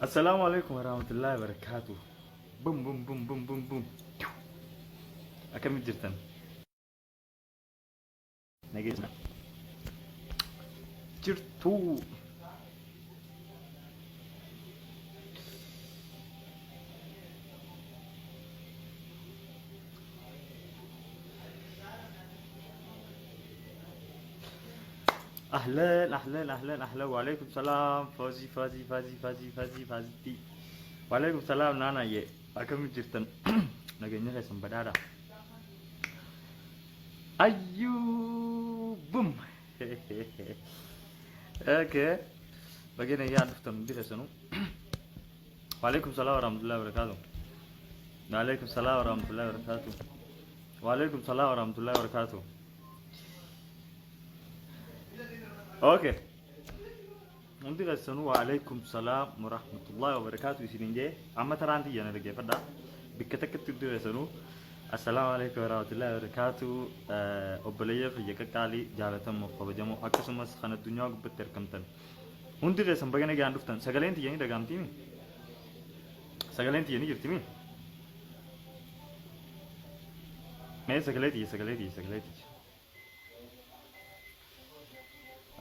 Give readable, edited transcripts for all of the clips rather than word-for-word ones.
Assalaamu alaikum warahmatullahi wabarakatuh. Bum bum bum bum bum bum. Akkamitti jirtan? Nageenya. Jirtuu. Ahlan ahlan ahlan ahlan waalaikum salaam Fawzi Fawzi Fawzi Fawzi Fawzi Fawzi waalaikum salaam naanaayye akkamitti jirtan nageenya keessan badhaadha ayyuu bum okay baga nagaan dhuftan hundi keessanuu waalaikum salaam warahmatullahi wabarakatuh waalaikum salaam warahmatullahi wabarakatuh waalaikum salaam warahmatullahi wabarakatuh. Okay. Hundi keessanuu waalaikum salaam warahmatullahi wabarakatuh isiniin jee amma taraan tiyya na dhaggeeffadha. Bikka takkatti hundi keessanuu assalaamu alaikum warahmatullahi wabarakatuh obboleeyyan kiyya qaqqaalii jaalatamoo kabajamoo akkasumas kan addunyaa gubbatti argamtan hundi keessan baga nagaan dhuftan sagaleen tiyya ni dhagaamtii mi? Sagaleen tiyya ni jirti mi? Mee sagalee tiyya sagalee tiyya sagalee tiyya.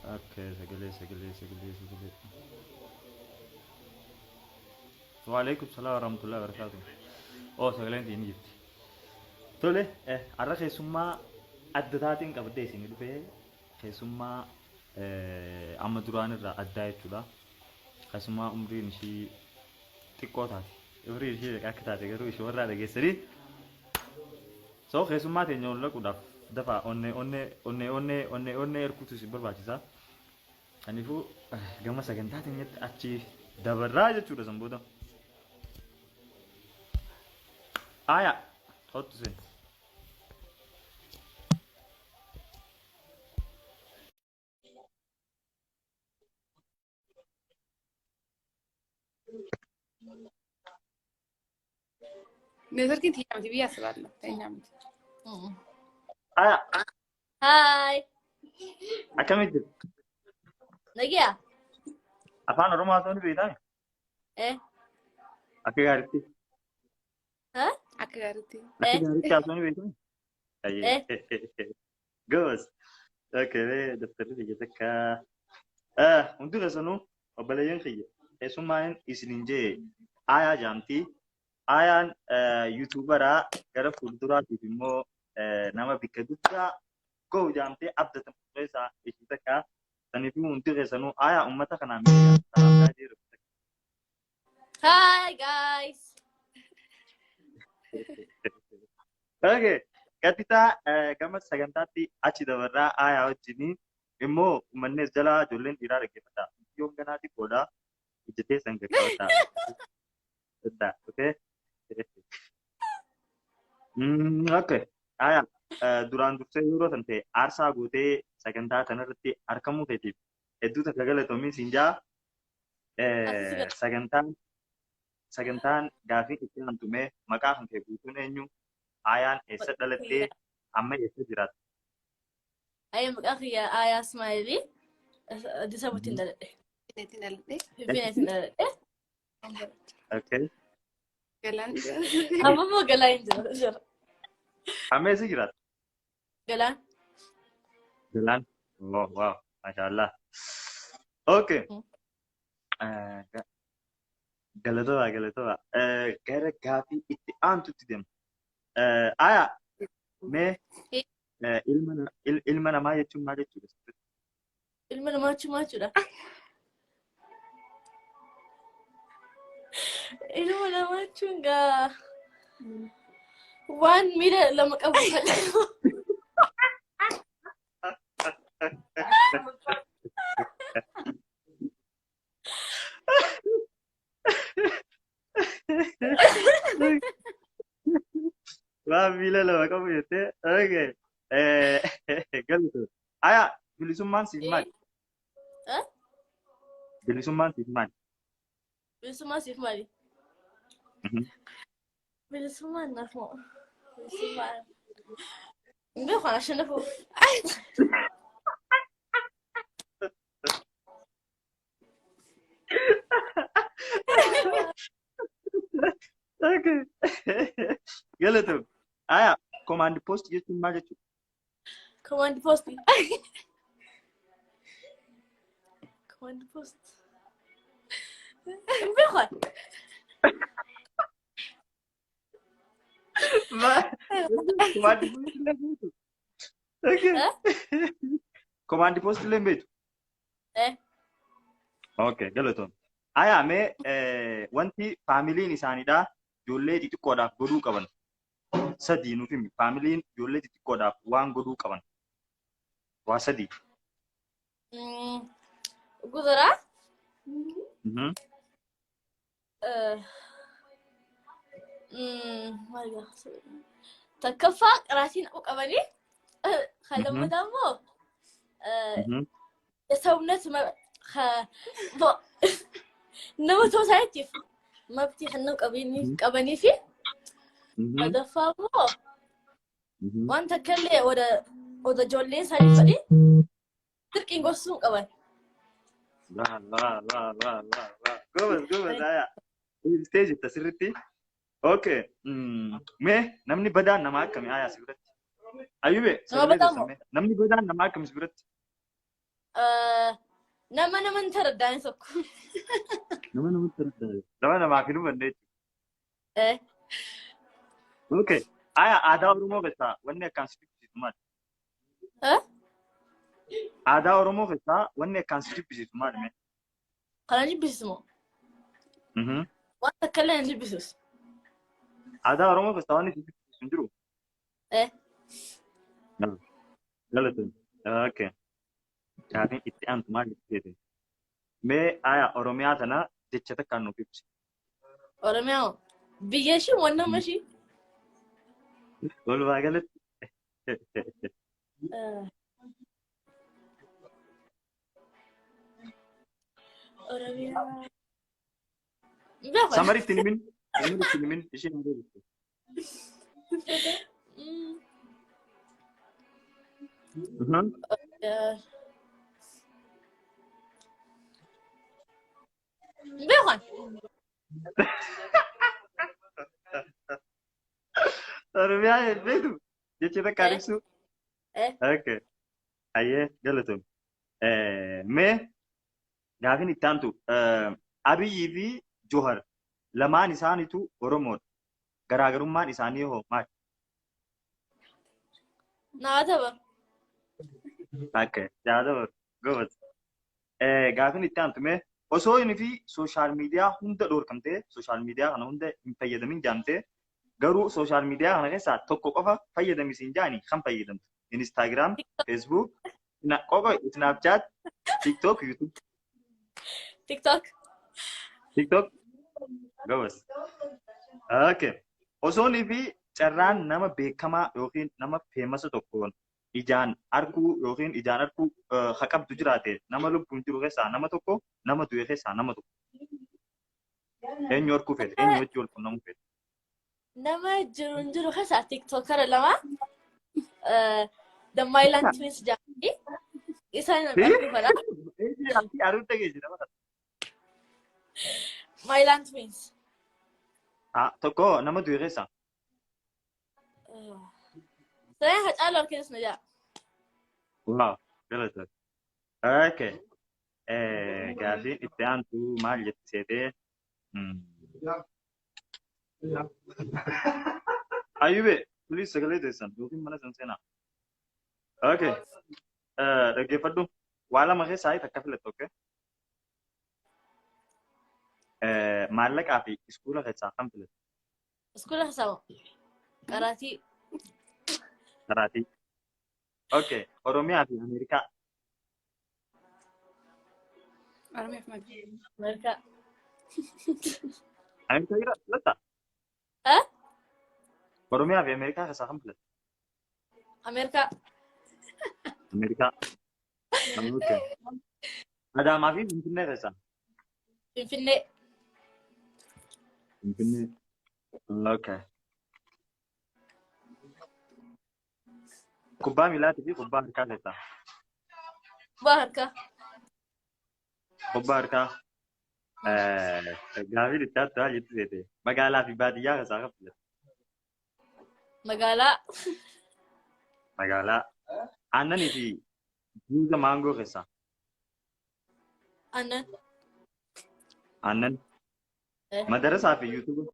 Okay, sagalee sagalee sagalee sagalee. Waalaikum salaam warahmatullahi wabarakatuh. Oh, sagaleen tiyya ni jirti. Tole, har'a keessummaa adda taateen qabadhee isinii dhufee keessummaa amma duraan irraa addaa jechuudha. Keessummaa umriin ishii xiqqoo taate. Umriin ishii meeqa akka taate garuu ishee warraa dhageessanii. So keessummaa teenya ol dhaquudhaaf dafaa onnee onnee onnee onnee onnee onnee erguutu isin barbaachisa. Kanaafuu gama sagantaa teenyatti achi dabarraa jechuudha san booda. Aya, kottu seen. Neetworkiin tiyyaa miti biyya asirraa teenyaa miti. Aya, Hi. akkamitti jirtu? Nagiya. Afaan Oromoo haasa'uu ni beektaa? Eh. Akka gaariitti. Ha? Akka gaariitti. Akka Eh. gaariitti haasa'uu ni beektaa? Eh. Goos. Okay, daftarri kiyya takka. Hundi keessanuu obboleeyyan kiyya keessummaan isinin jee Aayaa jaamti. Aayaan yuutuubaraa gara fuulduraatiif immoo nama bikka guddaa ga'u jaamtee abdatamu keessaa ishii takka. Saniifuu hundi keessanuu Aayaa uummata kanaan salaamtaa jiru. Hi guys. Okay. Gattitaa gama sagantaatti achi dabarraa Aayaa wajjinii immoo uummanni as jalaa ijoolleen dhiiraa dhaggeeffata. Yoon ganaa xiqqoodha. Ija teessan qaqqabata. Daddaa, okay? Okay. Aayaa duraan dursee yeroo tan ta'e aarsaa gootee sagantaa kanarratti argamuu keetiif hedduu takka galatoomi siin jaa. Sagantaan sagantaan gaafii itti aantume maqaa kan kee guutuun eenyu? Aayaan eessa dhalattee amma eessa jiraatta? Ayya maqaa kiyya Aayaa Ismaa'eelii. Addis Ababaatti dhaladhe. Finfinneetti dhaladhe. Finfinneetti dhaladhe. Okay. Galaan Amma immoo Galaan hin jira. Jira. Amma eessa jiraatta? Galaan. Galaan. Oh, wow. Mashallah. Okay. Galatoomaa galatoomaa. Gara gaafii itti aantutti deema. Aayaa mee ilma namaa jechuun maal jechuudha? Ilma namaa jechuun maal jechuudha? Ilma namaa jechuun gaa waan miila lama qabu kan Waan miila lama qabu jettee. Okay. Galatoon. Aayaa bilisummaan siif maali? Eh? Bilisummaan siif maali? Bilisummaan siif maali? Bilisummaan naaf moo? Bilisummaan. Hin beeku ana shanafuuf. Galatoom. Aya, command post jechuun maal jechuudha? Command post. Command post. Hin beekan. Command post illee beektu. Okay. Command post illee beektu. Eh. Okay, galatoom. Aya, mee wanti faamiliin isaaniidha ijoollee xixiqqoodhaaf godhuu qaban sadii nuuf himi. Faamiliin ijoollee xixiqqoodhaaf waan godhuu qaban. Waa sadii. Guduraa. Maal gaafatu? Takkaffaa qaraatiin naquu qabanii kan lammataa immoo የሰውነት nama ta'uu isaaniitiif mabtii kennuu qabanii fi sadaffaa immoo waan takka illee oda ijoolleen isaanii fedhii dirqiin gorsuu hin qaban. Laa laa laa laa laa laa. Gobas gobas aya. Deebistee jirta sirriitti. Okay. Mee namni badaan nama akkami aya si biratti? Ayyube Nama sagalee badaan keessan moo? mee. Namni badaan nama akkami si biratti? Nama nama hin taraddaane tokko. Nama namatti taraddaane. Nama namaaf hin hubanne jechuudha. Eh. Okay. Aya aadaa Oromoo keessaa wanni akkaan si jibbisiisu maali? Eh? Aadaa Oromoo keessaa wanni akkaan si jibbisiisu maali mee? Kana jibbisiisu moo? Mhm. Waan takka illee hin jibbisiisu. Aadaa Oromoo keessaa wanni si jibbisiisu hin jiru? Eh. Galatoomi. Okay. Gaafiin itti aantu maal jettee? Mee aya Oromiyaa tana jecha takkaan nuuf ibsi. Oromiyaa moo? Biyya ishii moo nama ishii? Walumaa galatti. Oromiyaa. Hin beeku. Samari itti himin. Samari itti himin. Isheen hin beektu. Hin beeku ani. Oromiyaa hin beektu. Jecha takkaan ibsu. Eh. Okay. Ayyee galatoom. Mee gaafin itti aantu Abiyyii fi Johar lamaan isaaniitu Oromoodha. Garaagarummaan isaanii hoo maali? Naa dabar. Okay. Yaada bar. Gobas. Gaafin itti aantu mee osoo inni fi sooshaal miidiyaa hunda dhoorkamtee sooshaal miidiyaa kana hunda hin fayyadamin jaamtee garuu sooshaal miidiyaa kana keessaa tokko qofa fayyadami siin jaani kan fayyadamtu. Instagram, Facebook, qofa Snapchat, TikTok, YouTube. TikTok. TikTok. Gobas. Okay. Osoo inni fi carraan nama beekamaa yookiin nama feemasa tokkoon ijaan arguu yookiin ijaan arguu ha qabdu jiraate nama lubbuun jiru keessaa nama tokko nama du'e keessaa nama tokko. Eenyu arguu feete? Eenyu wajjin wal qunnamuu feete? Nama jiru hin jiru keessaa TikTokara lama. The Mylan Twins jedhamti. Isaan arguu fedha. Eenyu ati arguu dhageessi nama kana? Mylan Twins. Ah, tokko nama du'e keessaa. Sareen Hacaaluu Harkinis na jedha. Wow, galata. Okay. Gaafiin itti aantu maal jetti seetee? Ayyube, please sagalee teessan yookiin mana san seenaa. Okay. Dhaggeeffadhu. Waa lama keessaa takka filattu, okay? Maallaqaa fi iskuula keessaa kam filattu? Iskuula keessaa qaraatii. Qaraatii. Okay. Oromiyaa fi Ameerikaa. Oromiyaa fi Ameerikaa. Ameerikaa. Ameerikaa jira filatta? Eh? Oromiyaa fi Ameerikaa keessaa kam filatta? Ameerikaa. Ameerikaa. Okay. Adaamaa fi Finfinnee keessaa? Finfinnee. Finfinnee. Okay. Kubbaa miilaatii fi kubbaa harkaa keessaa? Kubbaa harkaa. Kubbaa harkaa. Gaafii itti aantu maal jetti seete? Magaalaa fi baadiyyaa keessaa kam filatta? Magaalaa. Magaalaa. Aannanii fi juuza maangoo keessaa. Aannan. Aannan. Eh. Madarasaa fi yuutuuba.